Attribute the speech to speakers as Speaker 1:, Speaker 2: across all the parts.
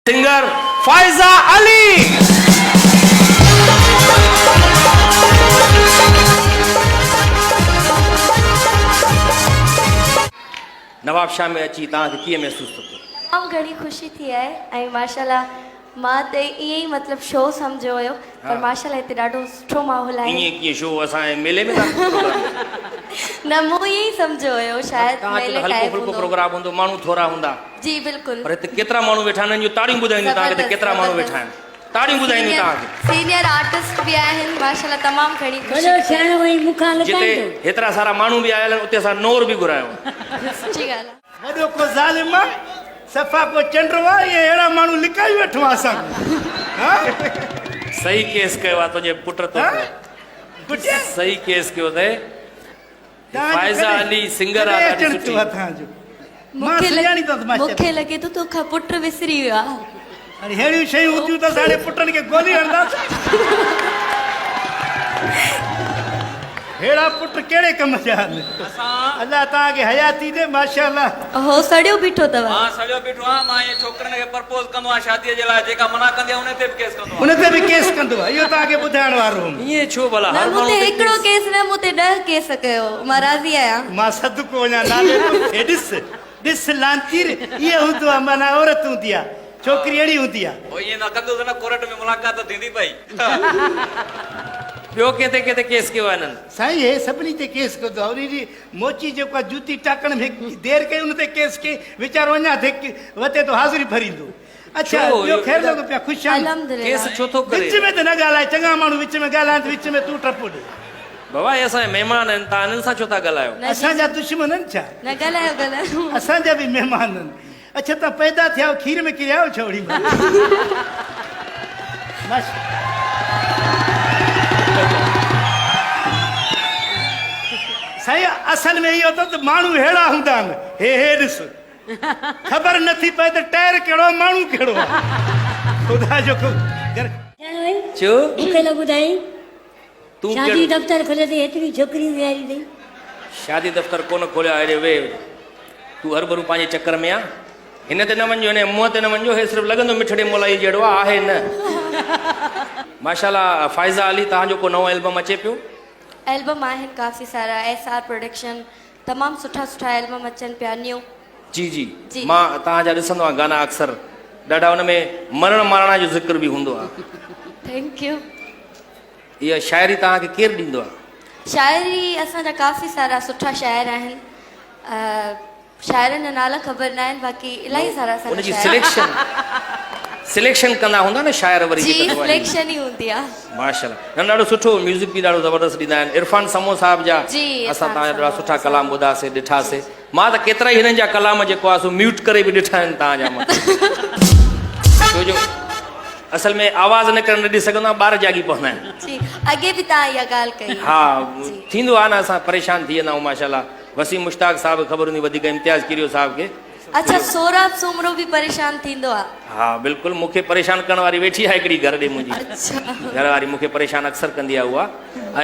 Speaker 1: Singer Faiza Ali. Nawabshah ۾ اچي توهان کي ڪيئن محسوس ٿو ٿئي؟
Speaker 2: تمام گهڻي خوشي ٿي آهي ۽ ماشاءالله مان ته ائين ئي مطلب شو سمجهيو هيو پر ماشاءالله هتي ڏاڍو سٺو ماحول آهي.
Speaker 1: ائين ڪيئن شو اسان جي ميلي ۾ ٿا پروگرام
Speaker 2: نه مون ائين ئي سمجهيو هيو شايد
Speaker 1: توهان چيو
Speaker 2: ميلي
Speaker 1: ته هلڪو
Speaker 2: ٽائيپ
Speaker 1: ڦلڪو
Speaker 2: هوندو.
Speaker 1: پروگرام هوندو ماڻهو ٿورا هوندا.
Speaker 2: جي بلڪل.
Speaker 1: پر هتي ڪيترا ماڻهو ويٺا آهن انهن جون تاڙيون ٻڌائينديون توهان کي ته ڪيترا ماڻهو ويٺا آهن تاڙيون ٻڌائينديون توهان کي.
Speaker 2: سينيئر آرٽسٽ به آهن ماشاءالله تمام گهڻي خوشي
Speaker 3: وڏو
Speaker 2: ٿي.
Speaker 3: سياڻو آهين مون کان
Speaker 1: جتي
Speaker 3: لڪائيندو.
Speaker 1: هيترا سارا ماڻهو به آيل آهن اتي اسان نور به گهرايو.
Speaker 2: سٺي ڳالهه آهي.
Speaker 4: وڏو ڪو ظالم آ صفا ڪو چنڊ آ ائين اهڙا ماڻهو لڪائي ويٺو آ اسان کان ها.
Speaker 1: صحيح ڪيس ڪيو آ تنهنجي پٽ تو
Speaker 4: تي.
Speaker 1: صحيح ڪيس ڪيو اٿئي. فائزه علي سنگر آ ڏاڍي سٺي.
Speaker 2: مونکي لڳي ٿو توکان پٽ وسري ويو آ.
Speaker 4: اڙي ههڙيون شيون هونديون ته اسان اهڙي پٽن کي گولي هڻنداسين. ههڙا پٽ ڪهڙي ڪم جا آهن. الله توهان کي حياتي ڏي ماشاءالله.
Speaker 2: هو سڙيو بيٺو اٿو.
Speaker 5: مان سڙيو بيٺو آهيان مان ائين ڇوڪرين کي پرپوز ڪندو آهيان شادي جي لاء جيڪا منع ڪندي آهي ان تي به ڪيس ڪندو آهيان.
Speaker 4: ان تي به ڪيس ڪندو آهي اهو توهان کي ٻڌائڻ وارو هوم.
Speaker 1: ائين ڇو ڀلا
Speaker 2: نه
Speaker 1: هر
Speaker 2: مون
Speaker 1: ماڻهو
Speaker 2: تي
Speaker 1: تي
Speaker 2: هڪڙو ڪيس نه مون تي ڏهه ڪيس ڪيو مان راضي آهيان.
Speaker 4: مان صدقو وڃان نالي تو هي ڏس ڏس لعنتي ري اهي هوندو آ معنيٰ عورت هوندي آ ڇوڪري اهڙي هوندي آ.
Speaker 5: پوء ائين نه ڪندس نه ڪورٽ ۾ ملاقات ته ٿيندي پئي.
Speaker 1: ٻيو ڪنهن تي ڪنهن تي ڪيس ڪيو آهي هنن.
Speaker 4: سائين هي سڀني تي ڪيس ڪندو آ انهي جي موچي جيڪو آ جوتي ٽاڪڻ ۾ دير ڪئي ان تي ڪيس ڪئي ويچارو اڃا ٿي وتي ٿو حاضري ڀريندو. اڇا
Speaker 1: ڇو
Speaker 4: ٻيو خير لڳو پيا خوش آهن.
Speaker 1: ڪيس ڇو ٿو ڪري.
Speaker 4: وچ ۾ ته نه ڳالهاء چڱا ماڻهو وچ ۾ ڳالهائن ته وچ ۾ تون ٽپو ڏي.
Speaker 1: بابا اهي اسان جا مهمان آهن توهان هنن سان ڇو ٿا ڳالهايو.
Speaker 4: اسان جا دشمن آهن ڇا.
Speaker 2: نه ڳالهايو ڳالهايو.
Speaker 4: اسان جا به مهمان آهن. اڇا توهان پيدا ٿيا آهيو کير ۾ ڪريا آهيو ڇا اوڙي مهل. سائين اصل ۾ اهو اٿو ته ماڻهو ههڙا هوندا آهن هي هي ڏس. خبر نه ٿي پئي ته ٽائر ڪهڙو آهي ماڻهو ڪهڙو آهي خدا جو ڪر.
Speaker 1: ڇو؟
Speaker 3: مون کي نه ٻڌائين.
Speaker 1: تون
Speaker 3: شادي دفتر کوليو اٿئي ايتريون ڇوڪريون ويهاريون اٿئي.
Speaker 1: شادي دفتر ڪونه کوليو آهي هيڏي ويهه تون هرڀرو پنهنجي چڪر ۾ آ هن تي نه وڃجو هن جي منهن تي نه وڃجو هي صرف لڳندو مٺڙي مولائي جهڙو آ آهي نه. ماشاءالله فائزه علي توهان جو ڪو نئون البم اچي پيو.
Speaker 2: البم آهن ڪافي سارا ايس آر پروڊڪشن تمام سٺا سٺا البم اچن پيا نيو.
Speaker 1: جي جي مان توهان جا ڏسندو آهيان گانا اڪثر ڏاڍا ان ۾ مرڻ مارڻا جو ذڪر به هوندو آهي.
Speaker 2: Thank you.
Speaker 1: اها شاعري توهان کي ڪير ڏيندو آهي؟
Speaker 2: شاعري اسان جا ڪافي سارا سٺا شاعر آهن شاعرن جا نالا خبر نه آهن باقي الاهي سارا اسان
Speaker 1: ان
Speaker 2: جا
Speaker 1: جي
Speaker 2: شاعر
Speaker 1: سليڪشن سليڪشن ڪندا هوندا نه شاعر وري
Speaker 2: جي
Speaker 1: جيڪا دعا ڏيندا.
Speaker 2: سليڪشن ئي هوندي آ.
Speaker 1: ماشاءالله نه ڏاڍو سٺو ميوزڪ به ڏاڍو زبردست ڏيندا آهن عرفان سمون صاحب جا
Speaker 2: جي
Speaker 1: اسان
Speaker 2: عرفان
Speaker 1: توهان جا ڏاڍا
Speaker 2: سمون
Speaker 1: سٺا ڪلام ٻڌاسي ڏٺاسي مان ته ڪيترا ئي هنن جا ڪلام جيڪو آهي سو ميوٽ ڪري به ڏٺا آهن توهان جا مان ڇو جو اصل ۾ آواز نه ڪرڻ نه ڏئي سگهندو آهيان ٻار جاڳي پوندا آهن.
Speaker 2: جي اڳي به توهان اها ڳالهه ڪئي
Speaker 1: ها
Speaker 2: جي.
Speaker 1: ٿيندو آهي نه اسان پريشان ٿي ويندا آهيون ماشاءالله وسيم مشتاق صاحب کي خبر هوندي وڌيڪ امتياز ڪيريو صاحب کي.
Speaker 2: اڇا سهراب سومرو به پريشان ٿيندو آ.
Speaker 1: ها بلڪل مون کي پريشان ڪرڻ واري ويٺي آهي هڪڙي گهر ڏي منهنجي گهر واري مون کي پريشان اڪثر ڪندي آهي اها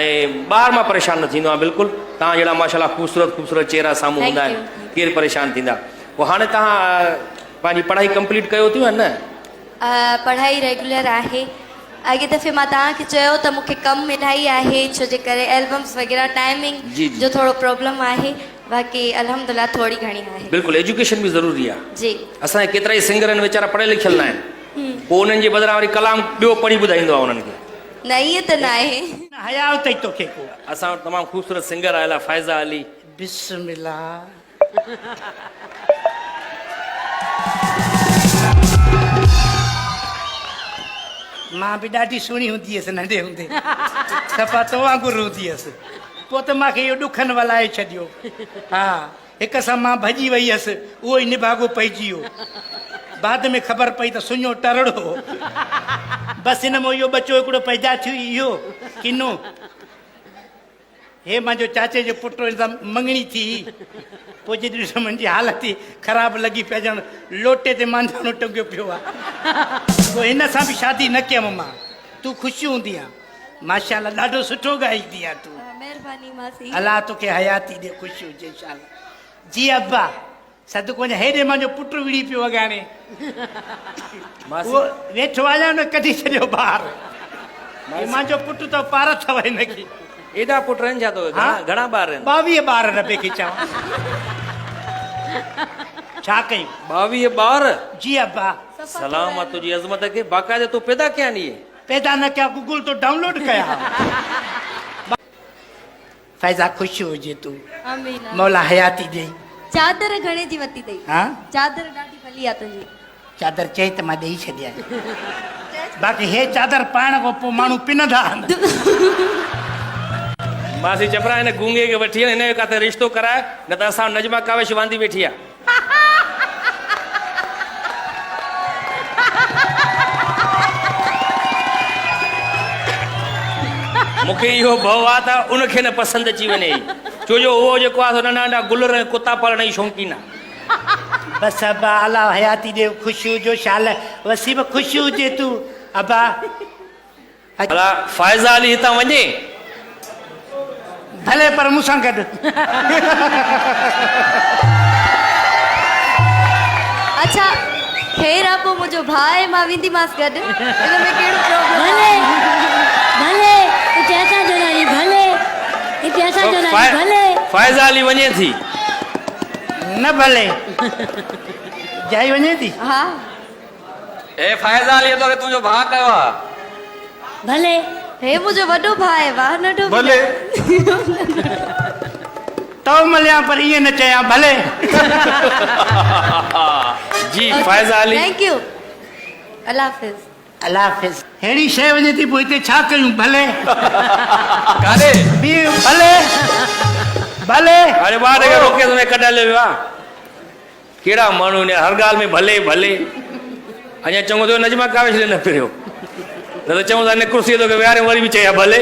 Speaker 1: ۽ ٻاهر مان پريشان نه ٿيندو آهيان بلڪل توهان جهڙا ماشاءالله خوبصورت خوبصورت چهرا سامهون هوندا آهن ڪير پريشان ٿيندا پوء هاڻي توهان پنهنجي پڙهائي ڪمپليٽ ڪيو ٿيون يا نه؟
Speaker 2: پڙهائي ريگيولر آهي اڳي دفعي مان توهان کي چيو ته مون کي ڪم الاهي آهي ڇو جي ڪري البمس وغيره ٽائمنگ جو ٿورو پرابلم آهي باقي الحمدلله ٿوري گهڻي آهي.
Speaker 1: بلڪل ايجوڪيشن به ضروري آهي
Speaker 2: جي
Speaker 1: اسان جا ڪيترا ئي سنگر آهن ويچارا پڙهيل لکيل نه آهن پوء انهن جي بدران وري ڪلام ٻيو پڙهي ٻڌائيندو آهي انهن کي.
Speaker 2: نه ائين ته ناهي.
Speaker 4: نه حياء اٿئي توکي ڪو.
Speaker 1: اسان وٽ تمام خوبصورت سنگر آيل آهي فائزه علي.
Speaker 4: بسم الله. مان به ڏاڍي سهڻي هوندي هيس ننڍي هوندي صفا تو وانگر هوندي هيس پوء ته مان کي اهو ڏکن ولائي ڇڏيو ها هڪ سان مان ڀڄي وئي هيس اهو ئي نڀاڳو پئجي ويو بعد ۾ خبر پئي ته سڃو ٽرڙو هو بس ان مان اهو ٻچو هڪڙو پيدا ٿيو اهو ڪنو هي مانجو چاچي جو پٽ هن سان مڱڻي ٿي هئي. پوء جڏهن ڏٺم هن جي حالت ئي خراب لڳي پئي ڄڻ لوٽي تي مانڌاڻو ٽنگيو پيو آ. پوء هن سان به شادي نه ڪيم مان. تون خوش هوندي آن. ماشاءالله ڏاڍو سٺو ڳائيندي آن تون.
Speaker 2: مهرباني ماسي.
Speaker 4: الله توکي حياتي ڏي خوش هجين انشاءالله. جي ابا. صدقو وڃان هيڏي مانجو پٽ وڙهي پيو اڳاڻي. اهو ويٺو آهيان ان ڪڍي ڇڏيو ٻاهر. هي مانجو پٽ تو پار اٿو هن کي.
Speaker 1: ايڏا پٽ آهن ڇا توکي؟ گهڻا گهڻا ٻار آهن؟
Speaker 4: 22 ٻار ربي کي چوان. ڇا ڪيون؟
Speaker 1: 22 ٻار؟
Speaker 4: جي ابا.
Speaker 1: سلام آ تنهنجي عظمت کي باقاعده تو پيدا ڪيا آهن اهي.
Speaker 4: پيدا نه ڪيا گوگل تو ڊائونلوڊ ڪيا. فيضا خوش هجي تون.
Speaker 2: آمين آمين.
Speaker 4: مولا حياتي ڏئي.
Speaker 2: چادر گهڻي جي وتي اٿئي؟
Speaker 4: ها؟
Speaker 2: چادر ڏاڍي ڀلي آ تنهنجي.
Speaker 4: چادر چئي ته مان ڏئي ڇڏيان. باقي هي چادر پائڻ کان پوء ماڻهو پنندا آهن.
Speaker 1: ماسي چپرا هن گونگي کي وٺي هل هن جو ڪاٿي رشتو ڪراء نه ته اسان وٽ نجما ڪاوش واندي ويٺي آ. مون کي اهو ڀؤ آ ته ان کي نه پسند اچي وڃي ڇو جو اهو جيڪو آ سو ننڍا ننڍا گلر ۽ ڪتا پالڻ جي شوقين آ.
Speaker 4: بس ابا الله حياتي ڏي خوش هجو شال وسيم خوش هجي تون ابا.
Speaker 1: ڀلا فائزه علي هتان وڃي.
Speaker 4: ڀلي پر مون سان گڏ.
Speaker 2: اڇا خير آ پوء منهنجو ڀاء آهي مان وينديمانس گڏ ان ۾ ڪهڙو پرابلم
Speaker 3: ڀلي ڀلي اتي اسان جو نالي ڀلي اتي اسان جو نالي ڀلي.
Speaker 1: فائزه علي وڃي ٿي.
Speaker 4: نه ڀلي جائي وڃي ٿي.
Speaker 2: ها.
Speaker 5: اي فائزه علي توکي تنهنجو ڀاء ڪيو آ.
Speaker 3: ڀلي.
Speaker 2: هي منهنجو وڏو ڀاء آهي واهه ننڍو به
Speaker 4: ڀلي. تو مليان پر ائين نه چيان ڀلي.
Speaker 1: جي فائزه علي.
Speaker 2: Thank you الله حافظ.
Speaker 4: الله حافظ. ههڙي شيء وڃي ٿي پوء هتي ڇا ڪيون ڀلي.
Speaker 5: ڪاڏي.
Speaker 4: بيهه ڀلي ڀلي.
Speaker 1: اڙي ٻار کي روڪي ته ڪڍ هليو ويو آ. ڪهڙا ماڻهو آهن يار هر ڳالهه ۾ ڀلي ڀلي. اڃا چڱو ٿيو نجمه ڪاوش ڏي نه ڦريو نه ته چئون ٿا هن ڪرسي تي توکي ويهاريون وري به چئي ها ڀلي.